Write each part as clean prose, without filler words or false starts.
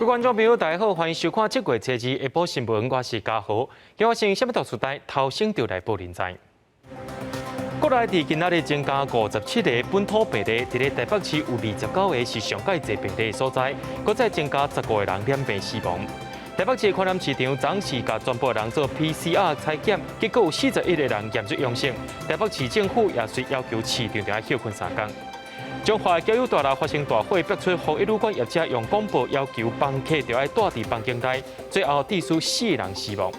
各位觀眾朋友，大家好，歡迎收看這月初二下晡新聞，我是嘉豪。今發生啥物特殊代，頭先就來報您知。國內佇今仔日增加57個本土病例，佇咧台北市有29個是上蓋濟病例的所在，閣再增加15個人染病死亡。台北市的環南市場昨時共全部人做 PCR 採檢，結果有41個人驗出陽性。台北市政府也隨要求市場著愛歇睏3工。彰化的交友大樓發生大火，爆出防疫旅館業者用廣播要求房客著愛蹛佇房間內，最後致使四個人死亡。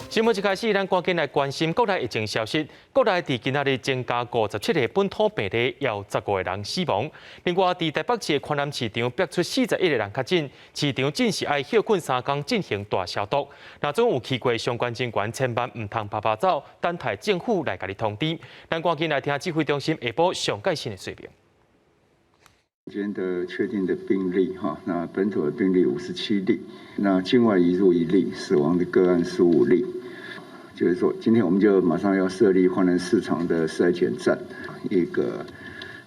新聞一開始，咱趕緊來關心國內疫情消息。國內佇今仔日增加57個本土病例，有15個人死亡。另外，佇台北市的環南市場爆出41個人確診，市場正是愛歇睏3工進行大消毒。若總有去過相關人員，千萬毋通趴趴走，等待政府來共你通知。咱趕緊來聽指揮中心下晡上蓋新的說明。今天的確定的病例，哈，那本土的病例57例，那境外移入1例，死亡的個案15例。就是說，今天我們就馬上要設立環南市場的篩檢站，一個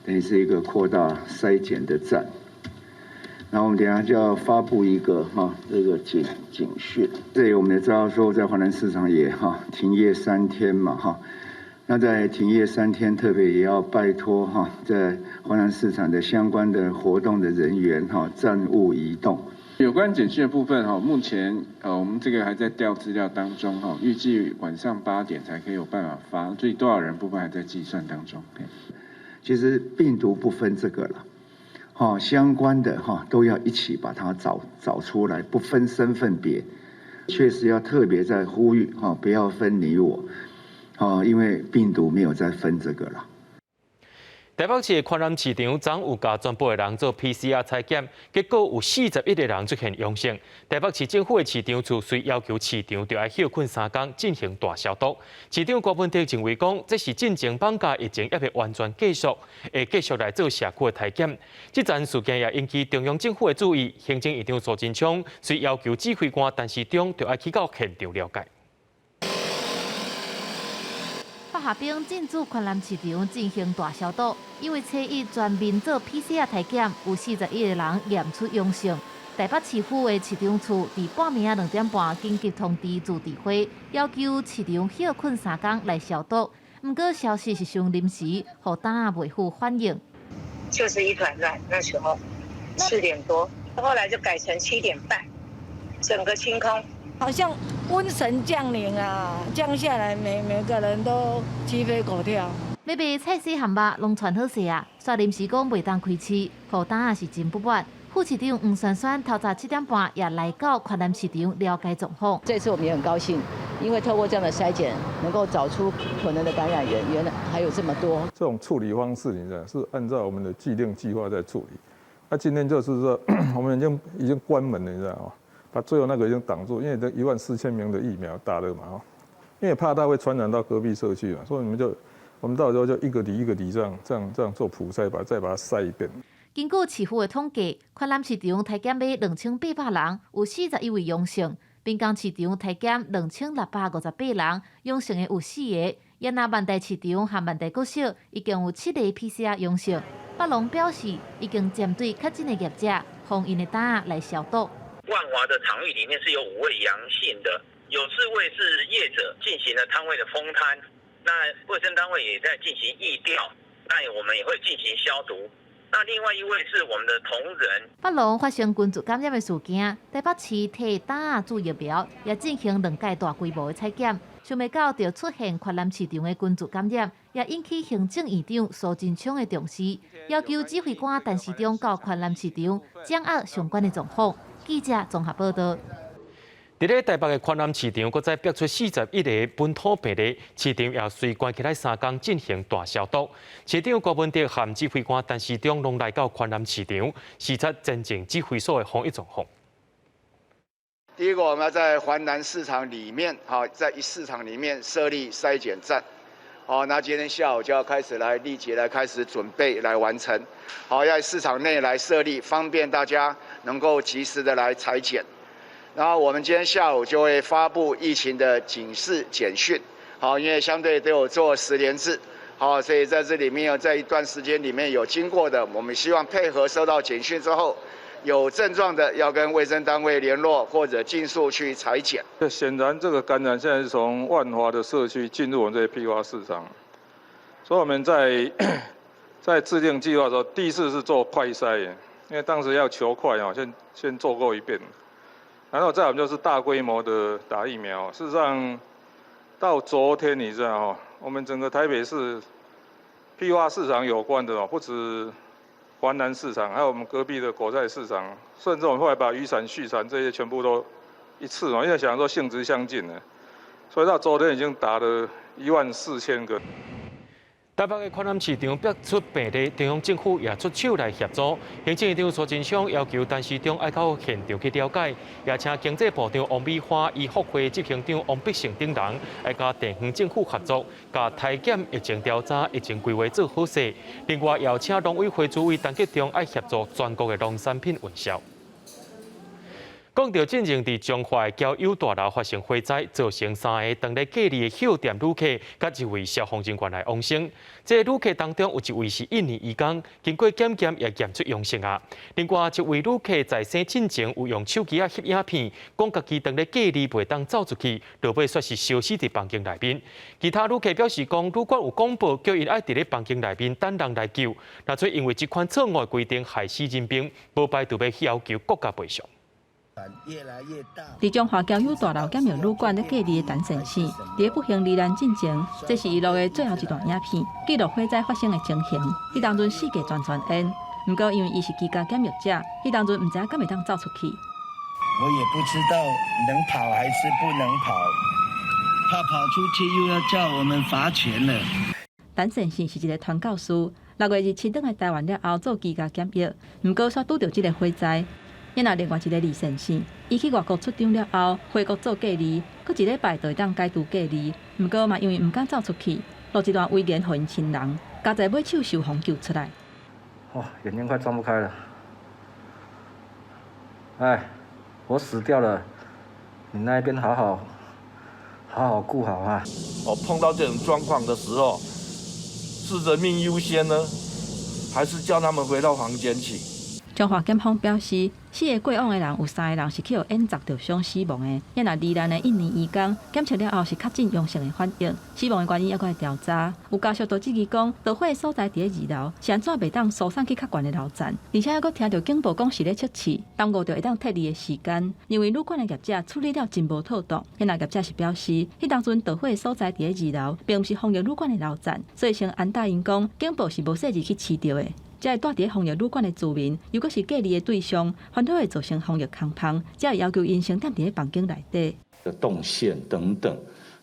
等於是一個擴大篩檢的站。然後我們等下就要發布一個哈這個警訊。這裡我們也知道說，在環南市場也哈停業三天嘛哈。那在停業三天，特別也要拜託哈，在環南市場的相關的活動的人員哈，暫勿移動。有關簡訊的部分哈，目前我們這個還在調資料當中哈，預計晚上8點才可以有辦法發，所以多少人部分還在計算當中。其實病毒不分這個了，哈，相關的哈都要一起把它找出來，不分身份別，確實要特別在呼籲哈，不要分你我。哦，因為病毒沒有再分這個了。台北市的環南市場昨有共全部的人做 PCR 採檢，結果有41個人出現陽性。台北市政府的市長處遂要求市場著愛歇睏3工進行大消毒。市長柯文哲認為講，這是進前放假疫情猶未完全結束，會繼續來做社區的篩檢。這棧事件也引起中央政府的注意，行政院長蘇貞昌遂要求指揮官陳時中著愛去到現場了解。北下兵進駐環南市場進行大消毒，因為初一全面做 PCR 篩檢，有41個人驗出陽性。台北市府的市長處佇半暝仔2點半緊急通知自治會，要求市場歇睏3工來消毒。毋過消息是傷臨時，予擔仔賣戶反應。就是一團亂，那時候4點多，後來就改成7點半，整個清空。好像瘟神降臨啊，降下來每個人都雞飛狗跳。欲賣菜絲和肉攏傳好勢啊，煞臨時講袂當開市，予擔仔是真不滿。副市長黃珊珊透早7點半也來到環南市場了解狀況。這次我們也很高興，因為透過這樣的篩檢，能夠找出可能的感染源，原來還有這麼多。這種處理方式，你知道是按照我們的既定計劃在處理。那今天就是說，我們已經關門了，你知道嗎？把最後那個已經擋住，因為這1萬4千名的疫苗打了嘛，哈，因為怕它會傳染到隔壁社區嘛，所以我們到時候就一個里一個里這樣做普篩，再把它篩一遍。根據市府的統計，環南市場篩檢欲2800人，有41位陽性；濱江市場篩檢2658人，陽性的有四個。也若萬代市場和萬代國小已經有七個 PCR 陽性。北農表示，已經針對確診的業者，封𪜶的擔仔來消毒。萬華的場域裡面是有5位陽性的，有4位是業者進行了攤位的封攤，那衛生單位也在進行疫調，那我們也會進行消毒。那另外一位是我們的同仁。北農發生群聚感染的事件，台北市替擔仔注疫苗，也進行兩屆大規模的採檢，想袂到就出現環南市場的群聚感染，也引起行政院長蘇貞昌的重視，要求指揮官陳時中到環南市場掌握相關的狀況。記者綜合報道。佇咧台北的環南市場，閣再爆出41個本土病例，市場也隨關起來3工進行大消毒。市長柯文哲和指揮官陳時中攏來到環南市場，視察前線指揮所的防疫狀況。第一個，我們要在環南市場裡面，哈，在一市場裡面設立篩檢站。好，那今天下午就要開始來立即來開始準備來完成。好，要在市場內來設立，方便大家能夠及時的來採檢。然後我們今天下午就會發布疫情的警示簡訊。好，因為相對都有做實聯制，好，所以在這裡面有在一段時間裡面有經過的，我們希望配合收到簡訊之後，有症狀的要跟衛生單位聯絡，或者盡速去採檢。顯然，這個感染現在是從萬華的社區進入我們這些批發市場，所以我們在制定計劃的時候，第一次是做快篩，因為當時要求快啊，先做過一遍，然後再我們就是大規模的打疫苗。事實上，到昨天你知道哦，我們整個台北市批發市場有關的哦，不止環南市場，還有我們隔壁的果菜市場，甚至我們後來把漁產、畜產這些全部都一次哦，因為想說性質相近呢，所以到昨天已經打了1萬4千個。台北的寬南市場爆出病例，中央政府也出手來協助。行政院長蘇貞昌要求陳時中愛到現場去了解，也請經濟部長王美花、醫福會執行長王必勝等人愛佮地方政府合作，共篩檢疫情調查、疫情規劃做好勢。另外，邀請農委會主委陳吉仲愛協助全國的農產品運銷。講到進前佇彰化交友大樓發生火災，造成三个當咧隔離的歇店旅客，佮一位消防人員來往生。這個旅客當中有一位是印尼移工，經過檢驗也驗出陽性啊。另外一位旅客在生進前有用手機仔翕影片，講家己當咧隔離袂當走出去，落尾煞是燒死佇房間內面。其他旅客表示講，旅館有廣播叫𪜶愛佇咧房間內面等人來救，若做因為這款錯誤規定害死人命，無排除欲要求國家賠償。佇彰化交友大樓檢疫旅館咧隔離的陳先生，佇咧不幸罹難進前，這是伊錄的最後一段影片，記錄火災發生的情形。彼當陣四界全全煙，毋過因為伊是居家檢疫者，彼當陣毋知影敢會當走出去。我也不知道能跑還是不能跑，怕跑出去又要叫我們罰錢了。陳先生是一個傳教士，6月27轉來台灣了後做居家檢疫，毋過煞拄著這個火災。另外一個李先生，伊去外國出張了後，回國做隔離，閣一禮拜就會當解除隔離。毋過嘛，因為毋敢走出去，錄一段遺言予𪜶親人，共在尾手受風救出來。哦，眼睛快睜不開了。哎，我死掉了，你那邊好好好好顧好啊。哦，碰到這種狀況的時候，是人命優先呢，還是叫他們回到房間去？彰化檢方表示，四个過往的人有三个人是去予煙砸著傷死亡的，抑若罹難的印尼移工檢測了後是確診陽性的反應，死亡的原因猶閣咧調查。有家屬就質疑講，導火的所在佇咧二樓，是按怎袂當疏散去較懸的樓層？而且猶閣聽著警報講是咧測試，耽誤著會當撤離的時間。認為旅館的業者處理了真無妥當。抑若業者是表示，彼當陣導火的所在佇咧二樓，並毋是防疫旅館的樓層，所以先安答𪜶講，警報是無細膩去試著的。這個住佇咧防疫旅館的住民，如果是隔離的對象，反而會造成防疫空窗，才會要求𪜶先踮佇咧房間內底。的動線等等，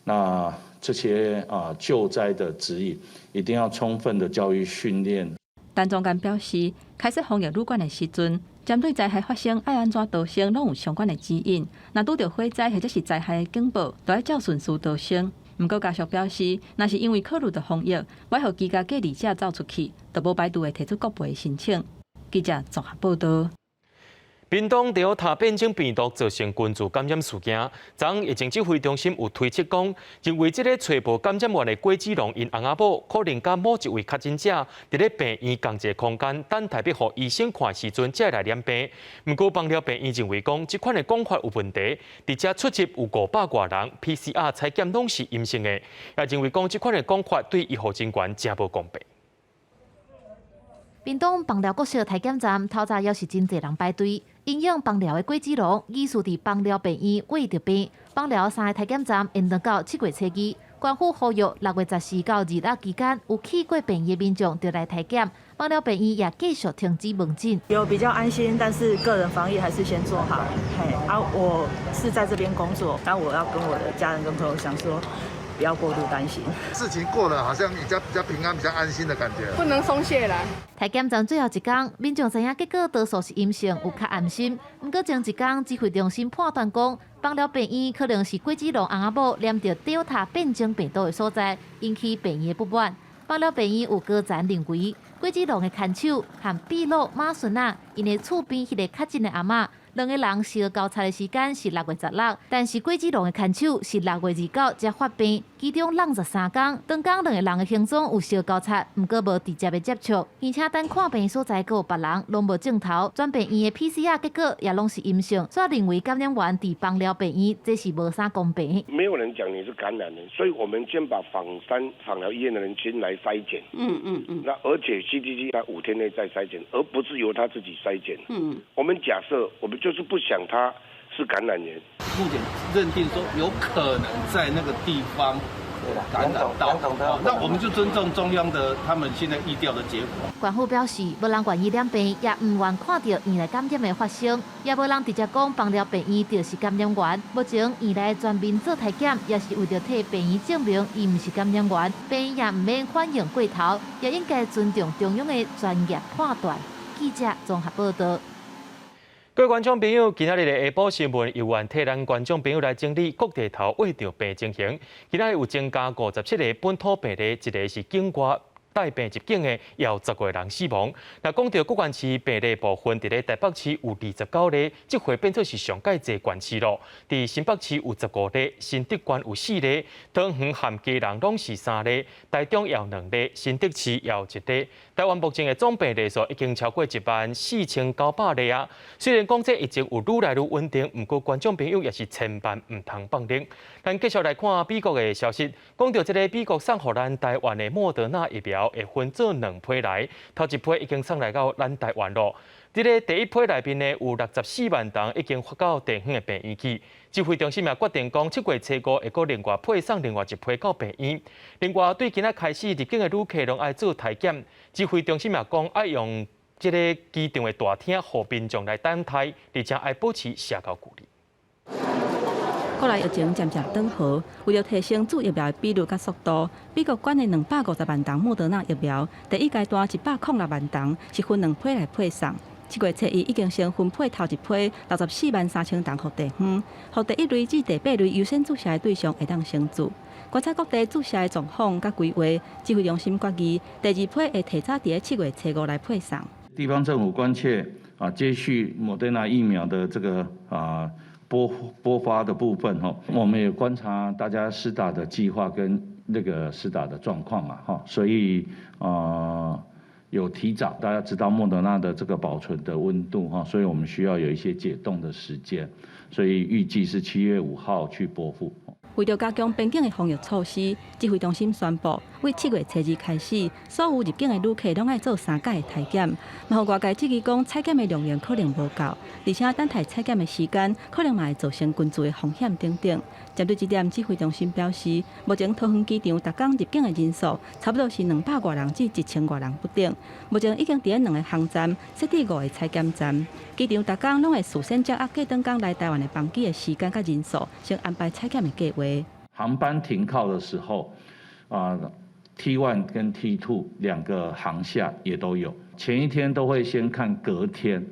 那這些啊救災的指引，一定要充分的教育訓練。陳宗干表示，開設防疫旅館的時陣，針對災害發生愛按怎逃生，攏有相關的指引。若拄著火災或者是災害的警報，都愛照順序逃生。毋過家屬表示，若是因為考慮著防疫，欲予居家隔離者走出去，就無排除會提出國賠的申請。記者綜合報道。屏東 Delta 變種病毒造成群聚感染事件，昨昏疫情指揮中心有推測講，認為這个揣無感染源的郭子龍𪜶翁仔某，可能佮某一位確診者佇咧病院仝一个空間等待欲予醫生看時陣，才會來染病。毋過枋寮病院認為講，這款的講法有問題，佇遮出入有500外人，PCR 採檢攏是陰性的，也認為講這款的講法對醫護人員誠無公平。屏東枋寮國小體檢站透早猶是真濟人排隊，因應枋寮的郭子龍疑似佇枋寮病院穢著病，枋寮三个體檢站延長到7月初2，官府呼籲6月14到26期間有去過病院的民眾著來體檢，枋寮病院也繼續停止問診。有比較安心，但是個人防疫還是先做好。嘿，啊，我是在這邊工作，但我要跟我的家人跟朋友講說，不要過度擔心。事情過了，好像比較平安、比較安心的感覺。不能鬆懈啦。體檢站最後一工，民眾知影結果多數是陰性，有較安心。毋過前一工指揮中心判斷講，枋寮病院可能是郭子龍翁仔某染著 Delta 變種病毒的所在，引起病院的不滿。枋寮病院有高層認為，郭子龍的牽手和秘魯馬孫仔，𪜶的厝邊彼个確診的阿嬤，兩個人相交叉的時間是6月16，但是郭子龍的牽手是6月29才發病，其中挵13工，當工兩个人的行蹤有相交叉，毋過無直接的接觸，而且等看病所在閣有別人攏無症頭，轉病院的 PCR 結果也攏是陰性，煞認為感染源佇枋寮病院，這是無啥公平。沒有人講你是感染人，所以我們先把枋山枋寮醫院的人先來篩檢。那而且 CDC 在5天內再篩檢，而不是由他自己篩檢。我們假設，我們就是不想他是感染源。目前認定說有可能在那個地方感染到，那我們就尊重中央的他們現在疫調的結果。官府表示，無人願意染病，也毋願看著院內感染的發生，也無人直接講枋寮病院就是感染源。目前院內全面做篩檢，也是為著替病院證明伊毋是感染源。病院也毋免反應過頭，也應該尊重中央的專業判斷。記者綜合報道。各位觀眾朋友，今仔日的下晡新聞由阮替咱觀眾朋友來整理各地頭穢著病情形。今仔日有增加57個本土病例，一个是境外帶病入境的，也有10個人死亡。若講著各縣市病例部分，佇咧台北市有29例，這回變做是上蓋濟縣市咯。佇新北市有15例，新竹縣有4例，桃園和基隆攏是3例，台中也有2例，新竹市也有1例。台灣目前的總病例數已經超過14,900例啊。雖然講這疫情有愈來愈穩定，毋過觀眾朋友也是千萬毋通放任。咱繼續來看美國的消息，講著這个美國送予咱台灣的莫德納疫苗會分做兩批來，頭一批已經送來到咱台灣咯。佇咧第一批內面呢，有64萬劑已經發到地方的病院去。指揮中心也決定講，7月初5會閣另外配送另外一批到病院。另外，對今仔開始入境的旅客攏愛做篩檢。指揮中心也講，愛用這个機場的大廳，予民眾來等待，而且愛保持社交距離。國內疫情漸漸轉好，為著提升注疫苗的比率佮速度，美國捐的250萬劑莫德納疫苗，第一階段106萬劑是分兩批來配送。7月初1已經先分配頭一批64萬3000劑予地方，予第一類至第八類優先注射的對象會當先注。觀察各地注射的狀況佮規劃，指揮中心決議第二批會提早佇咧7月初5來配送。地方政府關切啊，接續莫德納疫苗的這個啊撥發的部分吼，我們也觀察大家施打的計劃跟那個施打的狀況嘛，哈，所以啊有提早，大家知道莫德納的這個保存的溫度哈，所以我們需要有一些解凍的時間，所以預計是7月5號去撥付。為著加強邊境的防疫措施，指揮中心宣布，對7月初2開始，所有入境的旅客攏愛做三擺的篩檢。嘛，予外界質疑講，採檢的量能可能無夠，而且等待採檢的時間可能嘛會造成群聚的風險等等。針對這點，指揮中心表示，目前桃園機場逐工入境的人數差不多是200外人至1000外人不等。目前已經佇咧兩个航站設置五个採檢站，機場逐工攏會事先掌握過當工來台灣的班機的時間佮人數，先安排採檢的計劃。航班停靠的時候，啊，T1 跟 T2 兩個航廈也都有。前一天都會先看隔天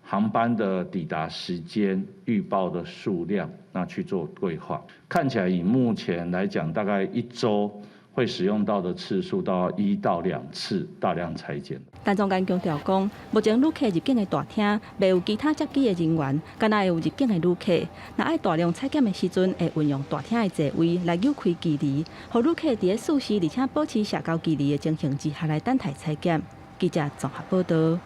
航班的抵達時間、預報的數量，那去做規劃。看起來以目前來講，大概一週會使用到的次數到1到2次大量採檢。陳宗彥強調講，目前旅客入境的大廳袂有其他接機的人員，干焦會有入境的旅客。若愛大量採檢的時陣，會運用大廳的座位來扭開距離，予旅客佇咧舒適而且保持社交距離的情形之下來等待採檢。記者綜合報道。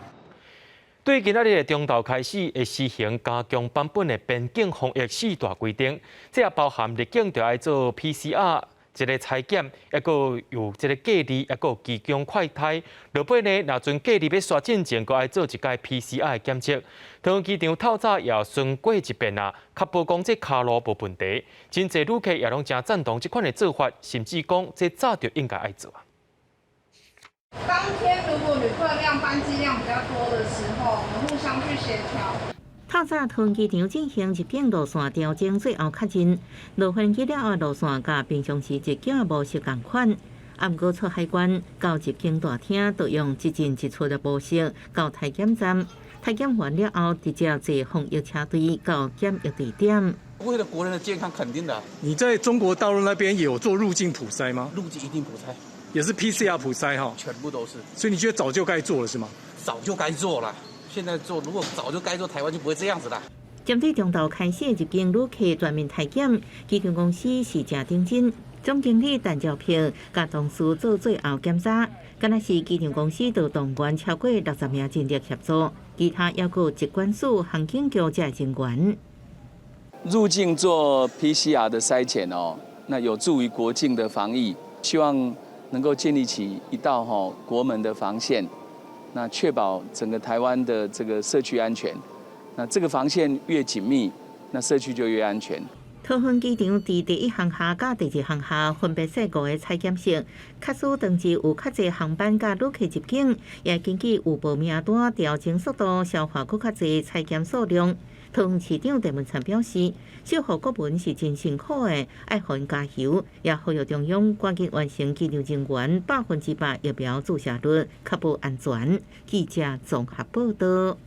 對今仔日的中晝開始，會實行加強版本的邊境防疫四大規定，這也包含入境就愛做 PCR。一个採檢，抑閣有這个隔離，抑閣有機場快篩。落尾呢，若陣隔離欲煞進前，閣愛做一擺 PCR 的檢測。桃園機場透早也巡過一遍啊，確保講這跤路無問題。真濟旅客也攏誠贊同這款的做法，甚至講這早就應該愛做啊。當天如果旅客量、班機量比較多的時候，我們互相去協調。透早桃園機場進行入境路線調整，最後確認落飛機了後路線佮平常時入境的模式仝款。啊，毋過出海關到入境大廳，都用一進一出的模式到篩檢站，篩檢完了後，直接坐防疫車隊到檢疫地點。為了國人的健康，肯定的。你在中國大陸那邊有做入境普篩嗎？入境一定普篩。也是 PCR 普篩哈？全部都是。所以你覺得早就該做了是嗎？早就該做了，現在做如果早就該做，台灣就不會這樣子啦。針對中晝開始入境旅客全面篩檢，機場公司是誠認真。總經理陳兆平佮同事做最後檢查，敢若是機場公司就動員超過60名人力協助，其他猶閣有疾管署、航警局這人員。入境做 PCR 的篩檢哦，那有助於國境的防疫，希望能夠建立起一道吼國門的防線，那確保整個台灣的這個社區安全。那這個防線越緊密，那社區就越安全。桃園機場佇第一航廈佮第二航廈分別設五个採檢室，假使當日有較濟航班佮旅客入境，也根據有報名單調整速度，消化閣較濟採檢數量。桃園市長鄭文燦表示，守護國門是真辛苦的，愛予𪜶加油，也呼籲中央趕緊完成機場人員100%疫苗注射率，確保安全。記者綜合報道。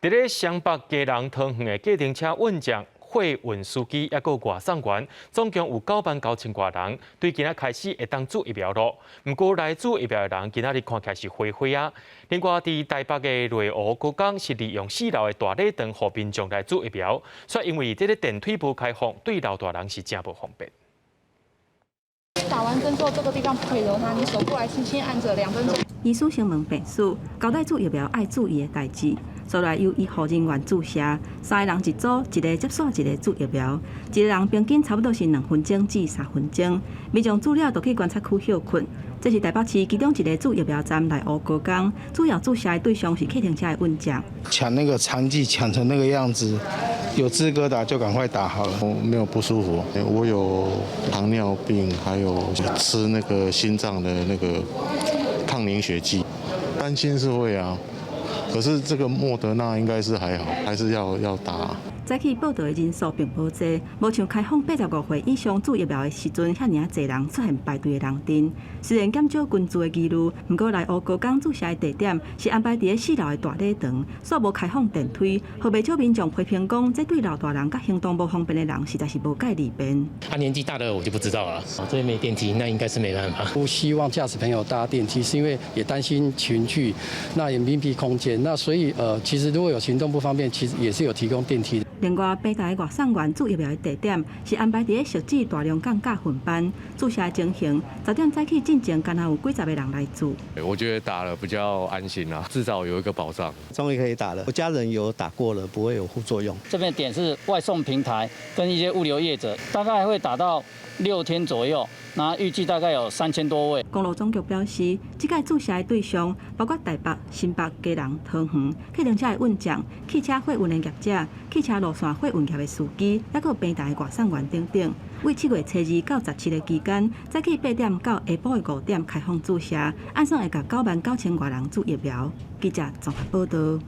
佇咧雙北基隆桃園的計程車運將、貨運司機，抑閣外送員，總共有9萬9千外人，對今仔開始會當注疫苗囉。毋過來注疫苗的人，今仔日看起來是花花仔。另外，佇台北的內湖高工是利用四樓的大禮堂，予民眾來注疫苗，卻因為這个電梯無開放，對老大人是誠無方便。打完針之後，這個地方不可以揉它，你手過來輕輕按著2分鐘。醫師先問病史，交代注疫苗愛注意的代誌。接來由醫護人員注射，三個人一組，一个接煞一个注疫苗，一个人平均差不多是2分鐘至3分鐘。民眾注了就去觀察區歇睏。這是台北市其中一个注疫苗站內湖高工，主要注射的對象是計程車的運將。搶那個長劑搶成那個樣子，有資格打就趕快打好了。我沒有不舒服，我有糖尿病，還有吃那個心臟的那個抗凝血劑，擔心是會啊。可是這個莫德納應該是還好，還是要打。早起報到的人數並無濟，無像開放85歲以上注疫苗的時陣，遐爾仔濟人出現排隊的人陣。雖然減少群聚的疑慮，毋過內湖高工注射的地點是安排佇咧四樓的大禮堂，煞無開放電梯，予袂少民眾批評講，這對老大人佮行動無方便的人實在是無蓋利便。他年紀大的我就不知道了，這邊沒電梯，那應該是沒辦法。不希望駕駛朋友搭電梯，是因為也擔心群聚，那也密閉空間，那所以其實如果有行動不方便，其實也是有提供電梯。另外，平台外送員注疫苗的地點是安排佇咧汐止大龍崁駕訓班注射的情形，10點早起進前，敢若有幾十個人來注。我覺得打了比較安心啦，至少有一個保障。終於可以打了，我家人有打過了，不會有副作用。這邊點是外送平台跟一些物流業者，大概會打到6天左右，那預計大概有3000多位。公路總局表示，這屆注射的對象包括台北、新北、基隆、桃園、計程車的運將、汽車貨運的業者、汽車路線貨運業的司機，抑閣平台的外送員等等。為7月初2到17的期間，早起8點到下晡的5點開放注射，按算會共9萬9千外人注疫苗。記者綜合報道。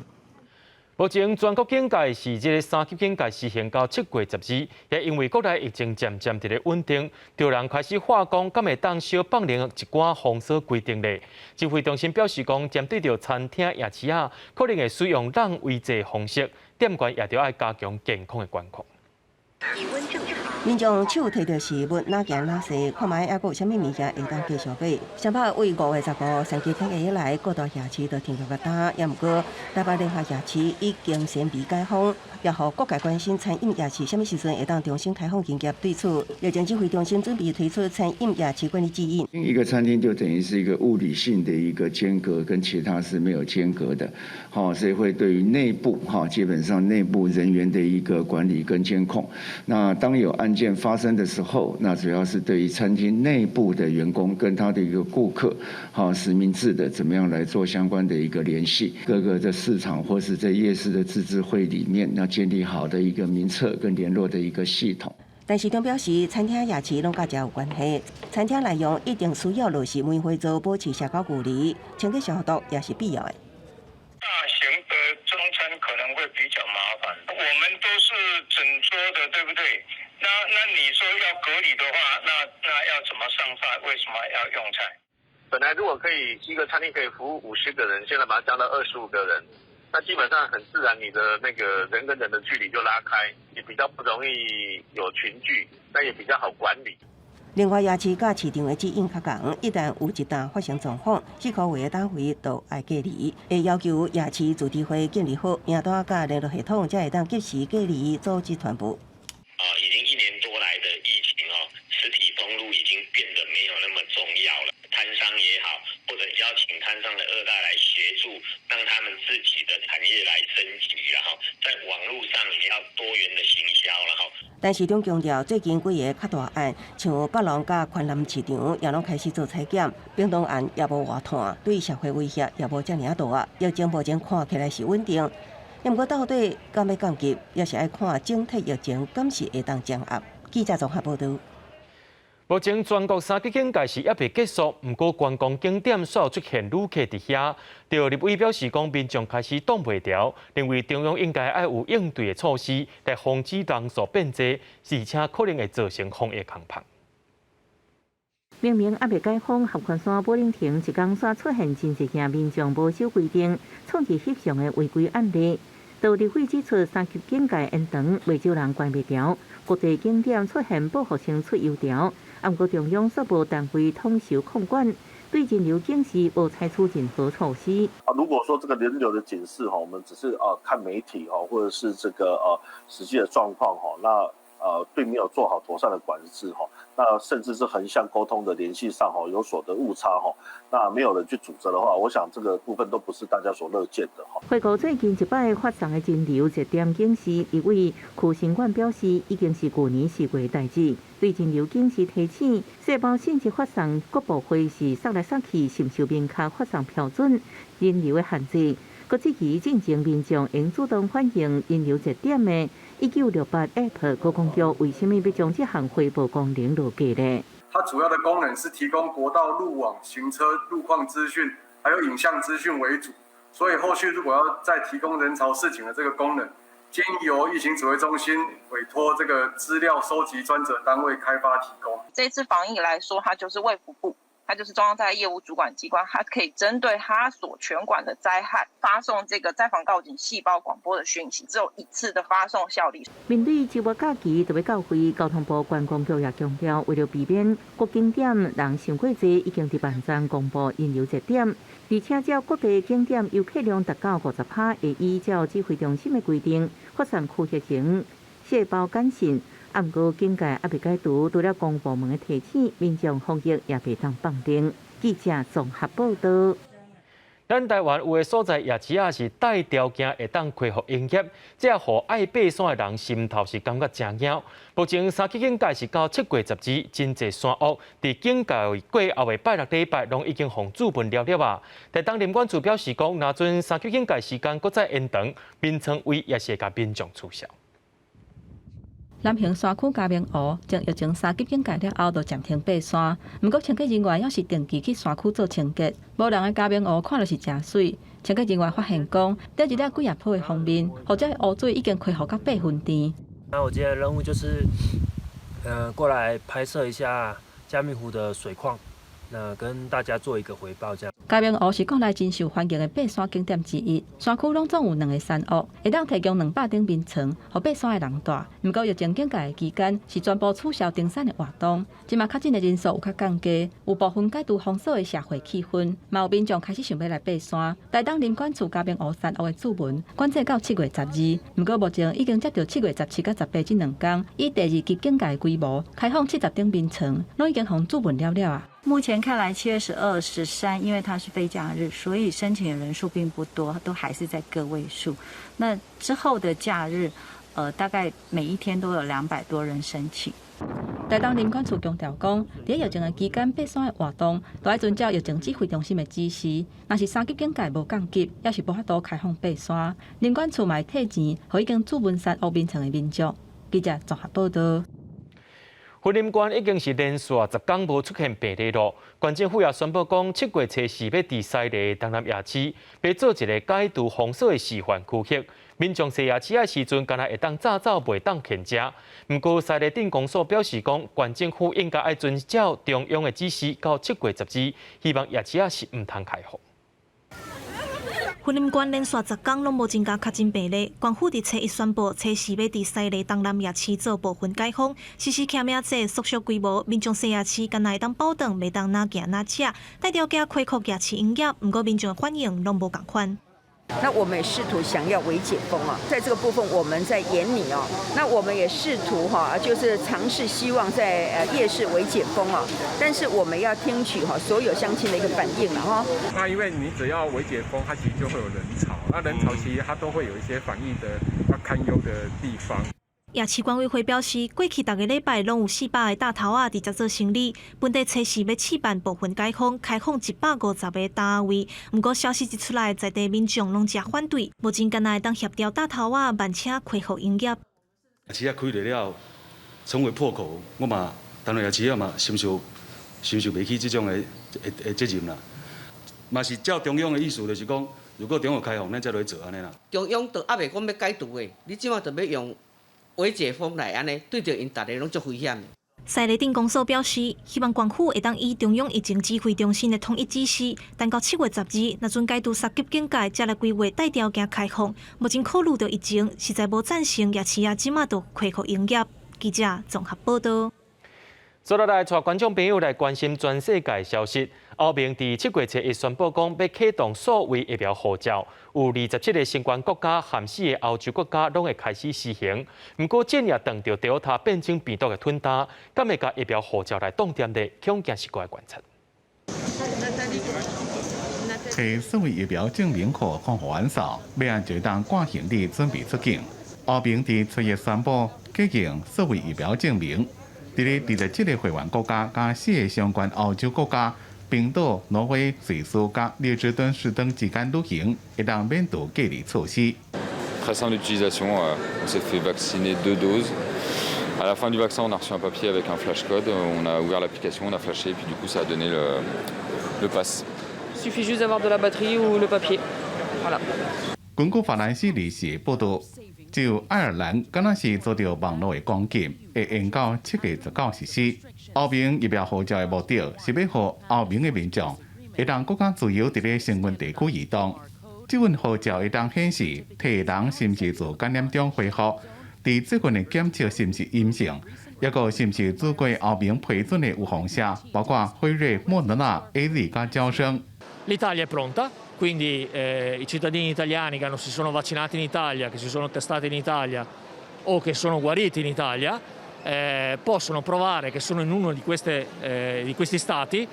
目前全國警戒是這个三級警戒實行到7月12，也因為國內疫情漸漸佇咧穩定，就有人開始話講，敢會當小放寬一寡封鎖規定咧。指揮中心表示講，針對著餐廳、夜市仔，可能會使用人圍坐方式，店員也著愛加強健康的管控。民眾手提著食物，哪行哪踅，看覓猶閣有啥物物件會當繼續買。雙北為5月15三級警戒以來，各大夜市都停業個焦，也毋過台北聯合夜市已經先未解封，也予各界關心餐飲夜市啥物時陣會當重新開放營業。對此，疫情指揮中心準備推出餐飲夜市管理指引。一個餐廳就等於是一個物理性的一個間隔，跟其他是沒有間隔的，好，所以會對於內部哈，基本上內部人員的一個管理跟監控。那當有案件發生的時候，那主要是對於餐廳內部的員工跟他的一個顧客，好，實名制的怎麼樣來做相關的一個聯繫。各個的市場或是在夜市的自治會裡面，要建立好的一個名冊跟聯絡的一個系統。陳時中表示，餐廳夜市攏佮食有關係，餐廳內用一定需要落實圍圍座，保持社交距離，清潔消毒也是必要的。大型的中餐可能會比較麻煩，我們都是整桌的，對不對？那你說要隔離的話，那要怎麼上菜？為什麼要用菜？本來如果可以一個餐廳可以服務50個人，現在把它降到25個人，那基本上很自然，你的那個人跟人的距離就拉開，也比較不容易有群聚，那也比較好管理。另外，夜市佮市場的指引較仝，一旦有一單發生狀況，四箍圍的單位都愛隔離，會要求夜市自治會建立好名單佮聯絡系統，才會當及時隔離阻止傳播。啊，已經一年多來的疫情哦，實體封路已經變得沒有那麼重要了。攤商也好，或者邀請攤商的二代來協助，讓他們自己的產業來升級，然後在網路上也要多元的行銷，然後。但市長強調，最近幾个較大案，像北龍佮寬南市場，也攏開始做採檢，屏東案也無外傳，對社會威脅也無遮爾大。疫情目前看起來是穩定，毋過到底敢欲降級，也是愛看整體疫情敢是會當降壓。記者綜合報導。目前全國三級警戒是猶未結束，毋過觀光景點煞出現旅客佇遐。著立委表示講，民眾開始擋袂牢，認為中央應該愛有應對的措施，來防止人數變濟，而且可能會造成防疫空縫。明明猶未解封，合歡山武嶺亭一工煞出現真濟件民眾無守規定、創意翕相的違規案例。著立委指出，三級警戒延長，袂少人關袂牢，國際景點出現報復性出遊潮。毋過中央煞無單位統籌控管，對人流警示無採取任何措施。啊，如果說這個人流的警示哈，我們只是啊看媒體哈，或者是這個實際的狀況哈，那並沒有做好妥善的管制哈，那甚至是橫向溝通的聯繫上哈有所的誤差哈，那沒有人去阻責的話，我想這個部分都不是大家所樂見的哈。回顧最近一擺發送的人流熱點警示，立委柯成冠表示，已經是舊年4月代誌。對人流警示提醒，世貿信息發送各部會是送來送去，是毋是有明確發送標準人流的限制？閣質疑進前民眾應主動反映人流熱點的1968 App，觀光局為啥物欲將這項回報功能落架呢？它主要的功能是提供國道路網行車路況資訊，還有影像資訊為主。所以後續如果要再提供人潮示警的這個功能，建議由疫情指揮中心委託這個資料收集專責單位開發提供。這次防疫來說，它就是衛福部，它就是中央災害業務主管機關，它可以針對它所權管的災害，發送這個災防告警細胞廣播的訊息，只有一次的發送效力。面對週末假期就欲到會，交通部觀光局也強調，為了避免各景點人傷過濟，已經佇網站公布人流熱點，而且照各地景點遊客量達到50%，會依照指揮中心的規定，發送區域型細胞簡訊。毋過警戒猶未解除，除了公部門的提醒，民眾防疫也袂當放任。記者綜合報導。咱台灣有的所在夜市仔是帶條件會當恢復營業，這予愛爬山的人心頭是感覺誠驚。目前三級警戒是到7月12，真濟山屋佇警戒過後的拜六禮拜，攏已經予注文了了啊。台東林管處表示講，若準三級警戒時間閣再延長，眠床位也是會共民眾取消。南橫山區嘉明湖，從疫情三級警戒了後，就暫停爬山。毋過清潔人員猶是定期去山區做清潔，無人的嘉明湖看著是誠媠。清潔人員發現講，頂一粒幾仔鋪的封面，予這個湖水已經恢復到8分甜。那我今天的任務就是，過來拍攝一下嘉明湖的水況，那跟大家做一個回報，這樣。嘉明湖是國內真受歡迎的爬山景點之一，山區攏總有兩个山屋，會當提供200頂眠床，予爬山的人蹛。毋過疫情警戒的期間是全部取消登山的活動，這馬確診的人數有較降低，有部分解除封鎖的社會氣氛，嘛有民眾開始想欲來爬山。台東林管處嘉明湖山屋的注文管制到7月12，毋過目前已經接著7月17佮18這兩工，以第二級警戒規模開放70頂眠床，攏已經予注文了了啊。目前看來，7月12、13，因為它是非假日，所以申請的人數並不多，都還是在個位數。那之後的假日，大概每一天都有200多人申請。台東林管處強調講，佇疫情的期間爬山的活動，都愛遵照疫情指揮中心的指示。若是三級警戒無降級，猶是無法度開放爬山。林管處嘛會退錢，予已經注文山屋眠床的民眾。記者綜合報導。雲林縣已經是連續10工無出現病例囉。縣政府也宣布講，7月初四欲佇西螺東南夜市，欲做一个解除封鎖的示範區域。民眾踅夜市的時陣，敢若會當紮走，袂當現食。毋過西螺鎮公所表示講，縣政府應該愛遵照中央的指示，到7月12，希望夜市仔是毋通開放。雲林縣連續10工攏無增加確診病例，縣府佇初一宣布，初四欲佇西麗東南夜市做部分解封，實施徛名制，縮小規模，民眾踅夜市敢若會當飽頓，袂當若行若食，帶條件恢復夜市營業，毋過民眾反應攏無仝款。那我們也試圖想要微解封啊，在這個部分我們在研擬哦。那我們也試圖哈，就是嘗試希望在夜市微解封啊，但是我們要聽取哈所有鄉親的一個反應了哈。那因為你只要微解封，它其實就會有人潮，那人潮其實它都會有一些防疫的要堪憂的地方。夜市管委會表示，過去逐个禮拜攏有400个搭頭仔佇遮做生理。本地初四欲試辦部分解封，開放150個擔仔位。毋過消息一出來，在地民眾攏誠反對，目前敢若會當協調搭頭仔慢車恢復營業。夜市仔開了了後，成為破口，我嘛當然夜市仔嘛承受承受袂起這種的的責任啦。嘛是照中央的意思，就是講，如果中央開放，咱才來做按呢啦。中央都猶未講欲解除的，你這馬就欲用微解封來按呢，對著𪜶逐个攏足危險的。西麗鎮公所表示，希望縣府會當依中央疫情指揮中心的統一指示，等到7月12日，若準解除三級警戒，才來規劃帶條件開放。目前考慮著疫情，實在無贊成夜市仔這馬就恢復營業。記者綜合報道。接落來，帶觀眾朋友來關心全世界消息。歐盟佇7月初一宣布講，欲啟動數位疫苗護照，有27個成員國家含四個歐洲國家攏會開始施行。毋過，這也擋著德爾塔變種病毒的吞單，敢會共疫苗護照來擋恬咧？恐驚是過來觀察。提數位疫苗證明予防護完掃，欲按就當掛行李準備出境。歐盟佇初一宣布啟用數位疫苗證明。佇咧27個會員國家佮四个相關歐洲國家，冰島、挪威、瑞士佮列支敦士登之間旅行，會當免除隔離措施。 Très simple d'utilisation, on s'est fait vacciner deux doses. À la fin du vaccin, on a reçu un papier avec un flash code. On a ouvert l'application, on a flashé, et puis du coup, ça a donné le pass. Il suffit juste d'avoir de la batterie ou le papier. Voilà. 根據法蘭西時事報導，只有愛爾蘭敢若是遭著網路的攻擊，會延到7月19實施。歐盟疫苗護照的目的是欲予歐盟的民眾會當閣較自由佇咧申根地區移動。這份護照會當顯示，提人是毋是自感染中恢復，佇最近的檢測是毋是陰性，抑閣是毋是注過歐盟批准的預防射，包括輝瑞、莫德納、AZ佮嬌生。 L'Italia è pronta, quindi i cittadini italiani che non si sono vaccinati in Italia, che si sono testati in Italia o che sono guariti in Italia, possono provare che sono in uno di questi stati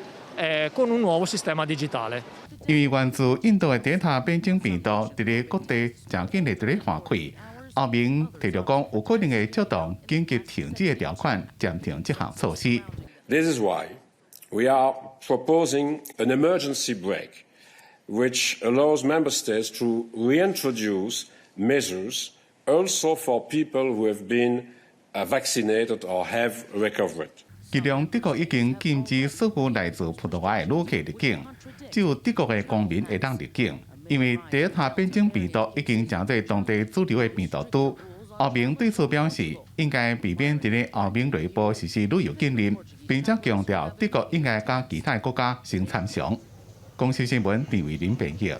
con un nuovo sistema digitale. 因為源自印度的德爾塔變種病毒，佇咧各地誠緊的佇咧傳開，歐盟提著講有可能會觸動緊急停止的條款，暫停這項措施。 This is why we are proposing an emergency brake, which allows member states to reintroduce measures also for people who have been vaccinated or have recovered. 其中，德國已經禁止所有來自葡萄牙的旅客入境，只有德國的公民會當入境。因為德爾塔變種病毒已經成做當地主流的病毒株，歐盟對此表示應該避免佇咧歐盟內部實施旅遊禁令，並且強調德國應該佮其他國家先參詳。公視新聞陳偉林編譯。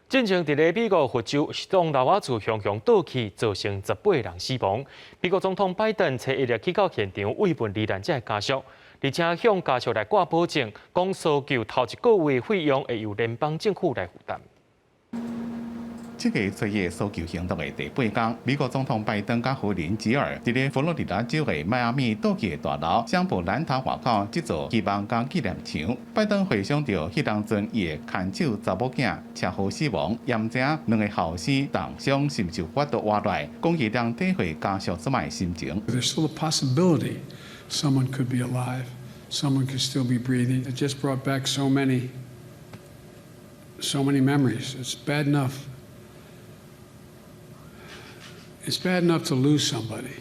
進前佇咧美國佛州，一棟樓仔厝雄雄倒去，造成18人死亡。美國總統拜登初一日去到現場慰問罹難者的家屬，而且向家屬來掛保證，講搜救頭一個月費用會由聯邦政府來負擔。這个初一搜救行動的第八工，美國總統拜登佮夫人吉爾佇咧佛羅里達州的邁阿密倒去的大樓，聖布蘭塔外口這座希望佮紀念牆。拜登回想著彼當陣伊的牽手查某囝車禍死亡，也毋知影兩个後生重傷是毋是有法度活來，講伊當體會家屬這擺的心情。 There's still a possibility someone could be alive, someone could still be breathing. It just brought back so many, so many memories. It's bad enough. It's bad enough to lose somebody.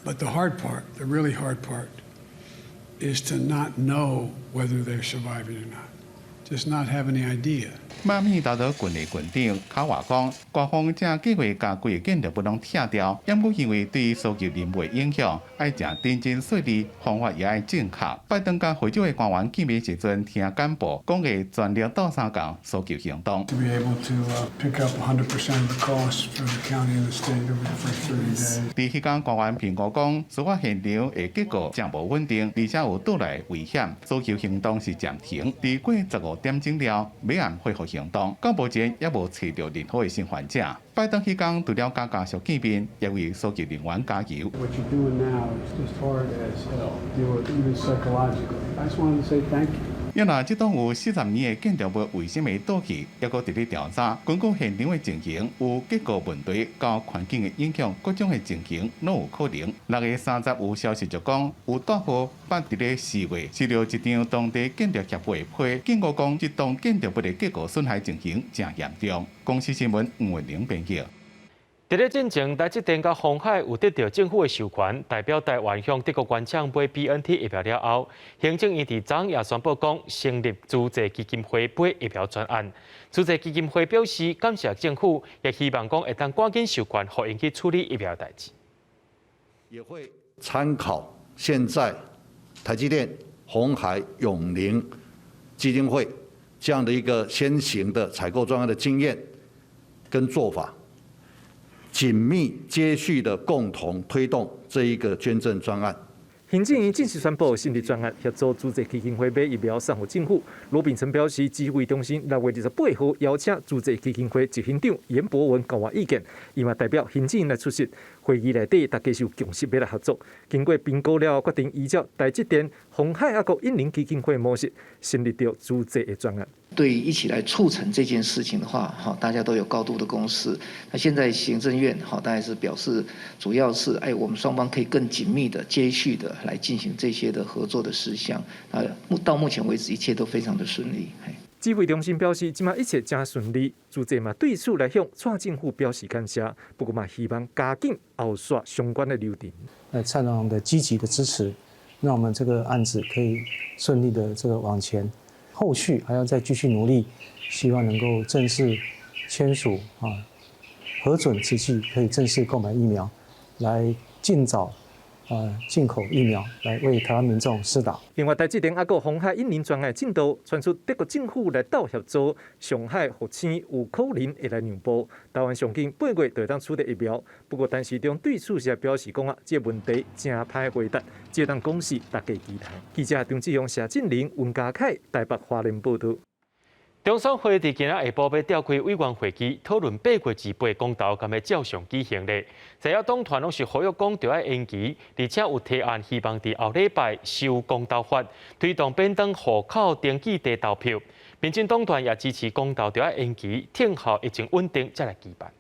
But the hard part, the really hard part, is to not know whether they're surviving or not. Just not have any idea. 邁阿密道德郡的郡長卡瓦講，官方正計劃共規个建築物攏拆掉，毋過因為對搜救任務的影響，愛誠認真細膩，方法也愛正確。拜登佮非洲的官員見面時陣，聽簡報，講會全力鬥相共搜救行動。 To be able to pick up 100% of the cost for the county and the state over the first 30 days. 佇彼工官員評估講，事發現場的結構誠無穩定，而且有倒來危險，搜救行動是暫停。佇過15點鐘了，欲按恢復行動。到目前猶無揣著任何的生還者。拜登彼工除了佮家屬見面，也為搜救人員加油。 What you're doing now is just hard as hell to deal with, even psychologically. I just wanted to say thank you. 猶若這棟有40年的建築物為啥物會倒去，猶閣佇咧調查。根據現場的情形，有結構問題、佮環境的影響，各種的情形攏有可能。6月30有消息就講，有大戶捌佇咧4月收著一張當地建築協會的批，警告講，這棟建築物的結構損害情形誠嚴重。公視新聞吳文玲編譯。佇咧進前，台積電佮鴻海有得著政府的授權，代表台灣向德國原廠買 BNT 疫苗了後，行政院佇昨也宣布講，成立慈濟基金會買疫苗專案。慈濟基金會表示感謝政府，也希望講會當趕緊授權，予𪜶去處理疫苗代誌。也會參考現在台積電、鴻海、永齡基金會這樣的一個先行的採購專案的經驗跟做法。緊密接續的共同推動這一個捐贈專案。行政院正式宣布成立專案，協助慈濟基金會買疫苗送予政府。羅秉成表示，指揮中心6月28號邀請慈濟基金會執行長顏博文交換意見，伊嘛代表行政院來出席會議內底，大家是有共識欲來合作。經過評估了後，決定依照台積電、鴻海猶閣永齡基金會模式，成立著慈濟的專案。對於一起來促成這件事情的話，哈，大家都有高度的共識。那現在行政院哈，當然是表示，主要是哎，我們雙方可以更緊密的、接續的來進行這些的合作的事項。啊，到目前為止，一切都非常的順利。指揮中心表示，這馬一切誠順利，慈濟嘛對此來向蔡政府表示感謝。不過嘛，希望加緊後續相關的流程。那蔡總的積極的支持，讓我們這個案子可以順利的這個往前。後續還要再繼續努力，希望能夠正式簽署啊，核准慈濟可以正式購買疫苗，來盡早啊進口疫苗，來為台灣民眾施打。另外，台積電猶閣鴻海永齡專案進度傳出德國政府來鬥協助上海復星有可能會來讓步，台灣上緊8月就會當取得疫苗。不過，陳時中對此是表示講啊，這個問題誠歹回答，只當講是大家期待。記者張志勇、謝振林、溫家凱台北花蓮報導。中選會佇今仔下晡欲召開委員會議，討論8月28公投敢欲照常舉行咧。在野黨團攏是呼籲講著愛延期，而且有提案希望佇後禮拜修公投法，推動變轉戶口登記地投票。民進黨團也支持公投著愛延期，等候疫情穩定才來舉辦。